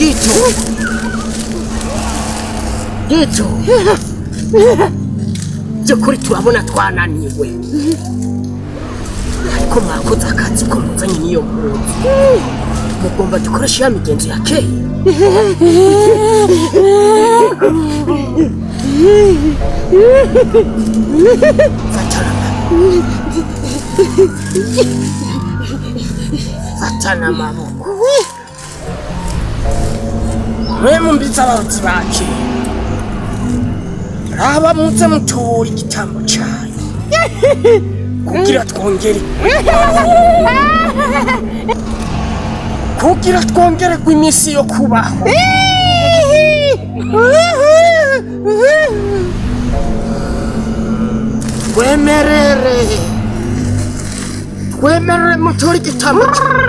Gito, gito, by'ukuri turabona twananiwe, ariko mwakoze akazi ko muzanye n'iyo mpunzi. Mugomba dukoresha ya migenzo ya kera. Fatana amaboko, fatana amaboko. Mwe mumbiza abarozi ba kera, raba muze mutora igitambo cayo kugira twongere, kugira twongererwe iminsi yo kubaho. Twemerere, twemerere mutore igitambo cayo.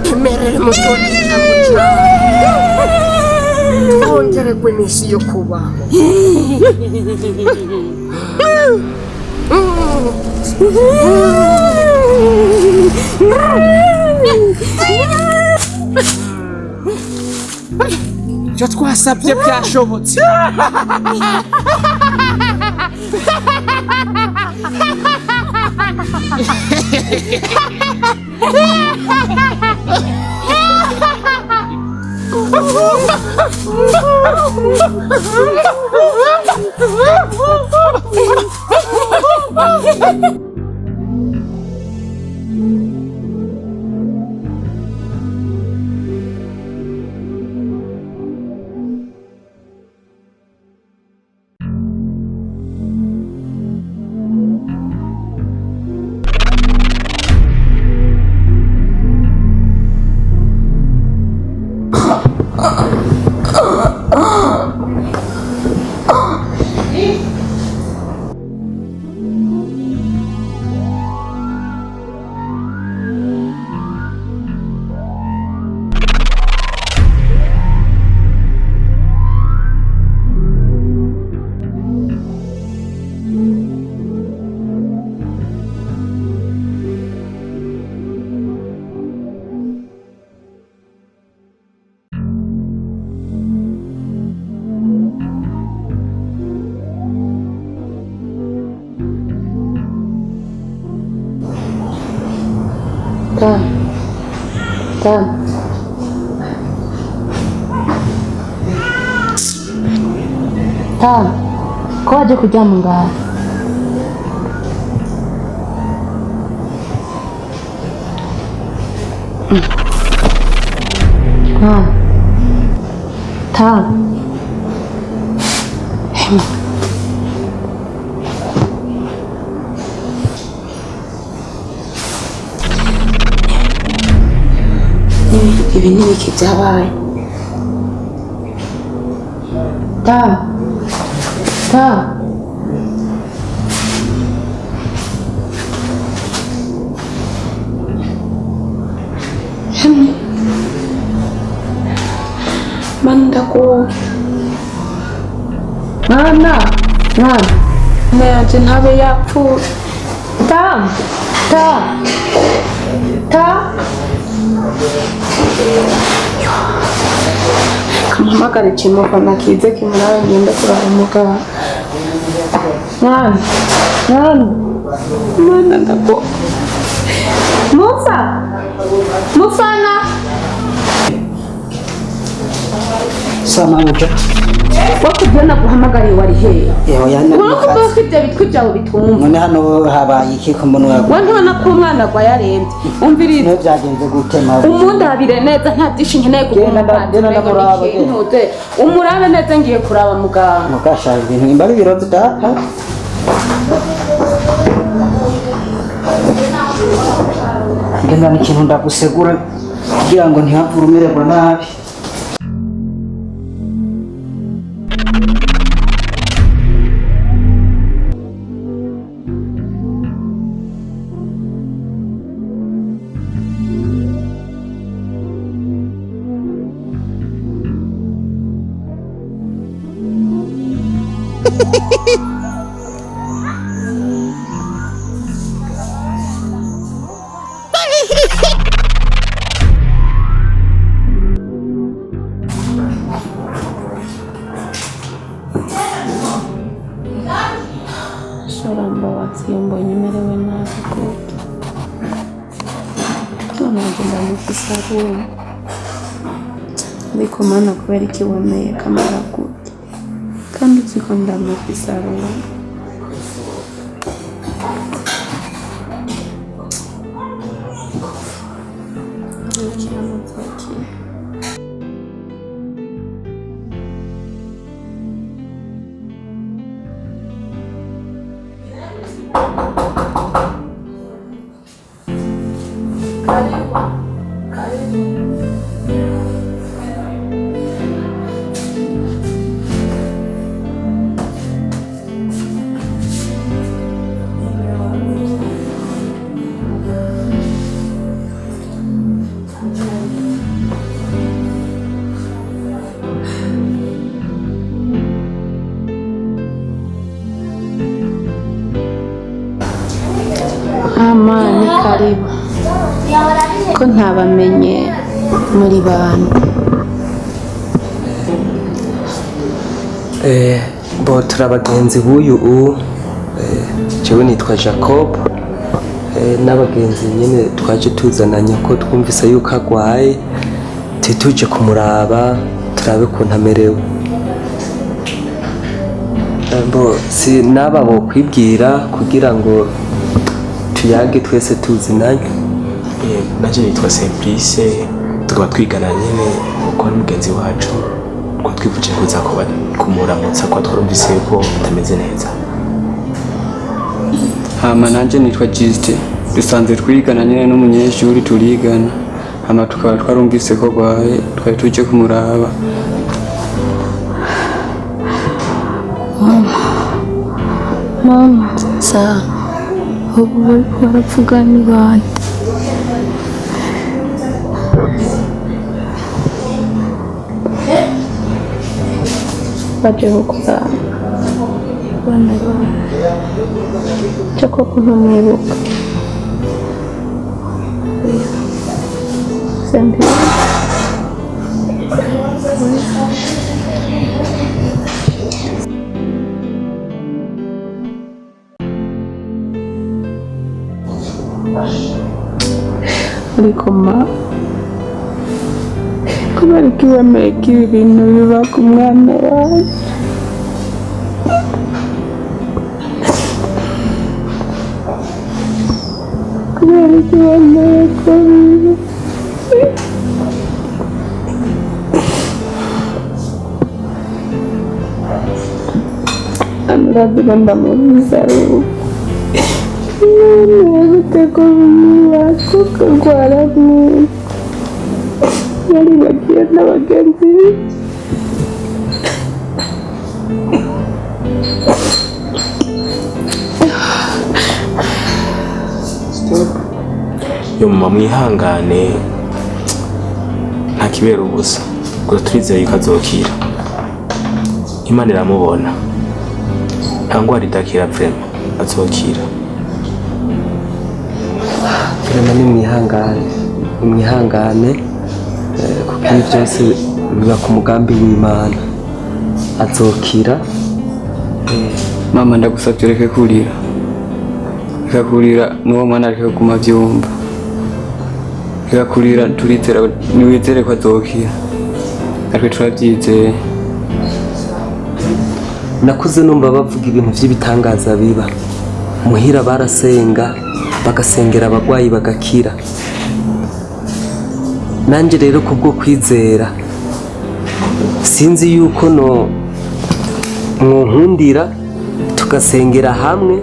Twemerere mutore igitambo cayo, twongererwe iminsi yo kubaho. Ibyo twasabye byashobotse. Ta. Ta. Ta. Ko waje kuryama ngaha? Ta. Ta. Ibi ni ibiki byabaye? Ta. Ta. Hemwe. Mana ndagowe. Mwana. Mwana. Mwana yanje ntabe yapfuye. Ta. Ta. Ta. Kamuhamagare kimuvana kize kimurabe ngende kuraba umugabo. Mwana. Mwana. Mwana ndagowe. Musa. Mufana. Samabuja. Wakubyo naguhamagariye wari hehe? Yewe yana. Ubona ko mbona ibyo bitwi byawe bitumva. None hano habaye iki ko mbona uragu? We ntubona ko umwana agwaye arembye. Umviriza. Niyo byagenze gute mabuja? Umundabire neza nta byinshi nkeneye Genda genda ndamuraba, genda. kugumuntu. Umurabe neza ngiye kuraba muganga. Mukashaje ibintu imba biroze data. Genda n'ikintu ndagusegura kugira ngo ntihapfure umererwa nabi. Urambabaza iyo mbonye umerewe nabi gutya. None ngenda mufise aruma. Ariko Mana, kubera iki wemeye kamara gutya? Kandi uzi ko ndamufise aruma. Mama, ni karibu. Ko ntabamenye muri bantu. Bo turi abagenzi b'uyu u jewe nitwa Jacob, n'abagenzi nyine twaje tuzananye ko twumvise yuko agwaye, tuje kumuraba turabe ukuntu amerewe. Bo si n'aba bokwibwira kugira ngo tuyage twese tuzinanye. Nanje nitwa Simplice, tukaba twigana nyene kuko ari mugenzi wacu, tukaba twifuje kuza kumuramutsa kuba twarumvise yuko atameze neza. Hama nanje nitwa Justin, dusanzwe twigana nyene n'umunyeshuri turigana, hama tukaba twarumvise ko agwaye, twari tuje kumuraba. Mama, sa ubu bariko baravuga ni bande? Baje kukuraba. Bana bawe Jacob ntumwibuka. Sembi. Ariko ma, kubera iki wemeye ko ibi bintu biba ku mwana wawe? Kubera iki wemeye ko biba? Anurabiga ndamubuza ari uko gute ko bimuba kuko rwara mwese yari bagiye n'abagenzi be. Yo mama, mwihangane, nta kibera ubusa, gusa turizeye yuko azokira. Imana iramubona, nta ngwara idakira, vraiment azokira. Vraiment nimwihangane, nimwihangane, kuko ibi byose biba ku mugambi w'Imana, azokira. Mama, ndagusavye ureke kurira, reka kurira, n'uwo mwana areke kuguma avyumva. Reka kurira, turizera, niwizere ko azokira, natwe turavyizeye. Nakuze numva bavuga ibintu by'ibitangaza biba muhira, barasenga bagasengera abagwayi bagakira. Nanjye rero kubwo kwizera sinzi yuko no mwonkundira tugasengera hamwe,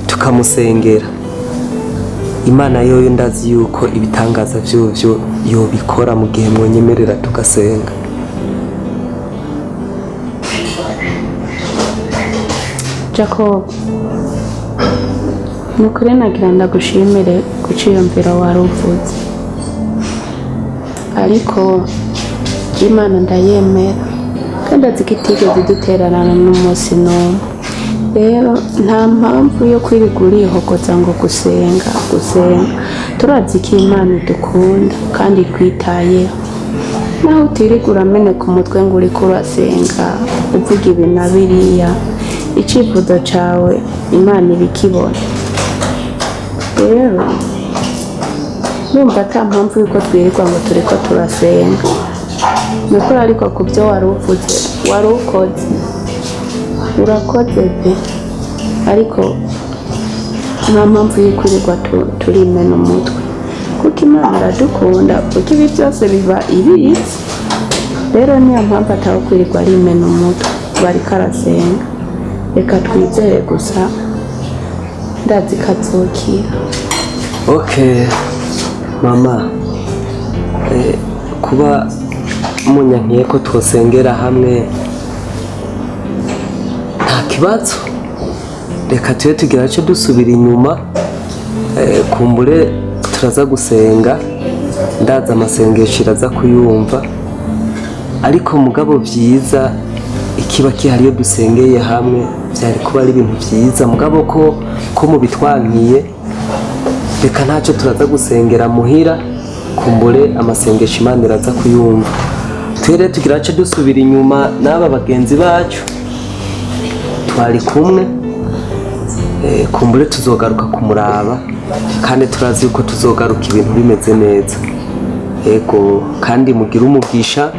tukamusengera Imana yoyo, ndazi yuko ibitangaza vyovyo yobikora mu gihe mwonyemerera tugasenga. Jacob, ni ukuri nagira ndagushimire ku ciyumviro wari uvuze, ariko Imana ndayemera Kandi azi ko itigeze idutererana n'umunsi n'umwe. Rero nta mpamvu yo kwirirwa urihogoza ngo gusenga gusenga. Turazi ko Imana idukunda kandi ikwitayeho. Naho utirirwa urameneka umutwe ngo uriko urasenga uvuga ibi na biriya, icyifuzo cyawe Imana ibikibona. Rero numva ata mpamvu y'uko twirirwa ngo turiko turasenga. Ni ukuri, ariko ku byo wari uvuze, wari ukoze, urakoze pe, ariko nta mpamvu y'ukwirirwa turimena umutwe, kuko Imana iradukunda, kuko ibi byose biba ibitse. Rero niyo mpamvu ataba kwirirwa arimena umutwe bariko arasenga. Reka twizere gusa, ndazi ko azokira. Okay mama, kuba munyankiye ko twosengera hamwe, nta kibazo. Reka tube tugira cyo dusubira inyuma, kumbure turaza gusenga, ndaza amasengesho iraza kuyumva. Ariko mugabo byiza ikiba kihari iyo dusengeye hamwe, byari kuba ari ibintu byiza. Mugabo ko mubitwankiye, reka ntacyo, turaza gusengera muhira, kumbure amasengesho Imana iraza kuyumva. Twere tugira cyo dusubira inyuma n'aba bagenzi bacu twari kumwe, kumbure tuzogaruka kumuraba, kandi turazi yuko tuzogaruka ibintu bimeze neza. Ego, kandi mugire umugisha.